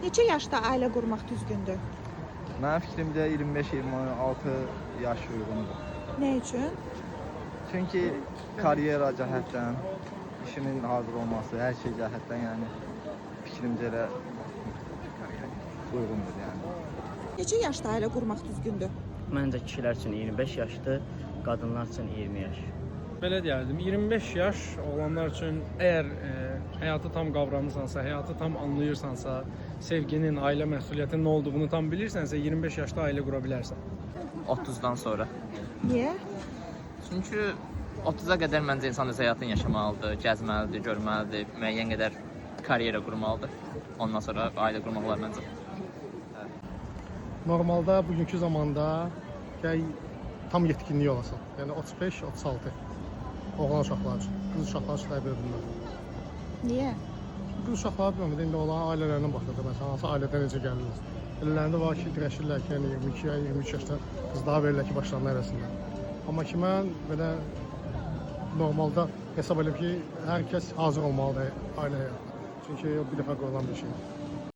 Neçə yaşda ailə qurmaq düzgündür? Mənim fikrimcə 25-26 yaş uyğundur. Nə üçün? Çünki karyera cəhətdən, işinin hazır olması, hər şey cəhətdən, yəni fikrimcə elə uyğundur yəni. Neçə yaşda ailə qurmaq düzgündür? Məncə kişilər üçün 25 yaşdır, qadınlar üçün 20 yaş. Belə deyərdim, 25 yaş oğlanlar üçün əgər həyatı tam qavramısansa, həyatı tam anlayırsansa, sevginin, ailə məsuliyyətinin nə olduğunu tam bilirsənsə, 25 yaşda ailə qura bilərsən. 30-dan sonra. Niyə? Çünki 30-a qədər məncə insan öz həyatını yaşamalıdır, gəzməlidir, görməlidir, müəyyən qədər karyera qurmalıdır. Ondan sonra ailə qurmaq olar məncə. Normalda bugünkü zamanda gərək tam yetkinlik olasan. Yəni 35-36 oğlan uşaqları üçün. Qız uşaqları üçün dəqiq bilmirəm. Niyə? Qız uşaqları bilmirəm, indi onların ailələrinə baxır da, məsələn, hansı ailədən necə gəlirlər. Elələrində var ki, dirəşirlər ki, yəni 22 ya 23 yaşda qızlara verirlər ki, başlarına eləsinlər. Amma ki mən belə normalda hesab edirəm ki, hər kəs hazır olmalıdır ailə həyatına. Çünki o bir dəfə qoyulan bir şeydir.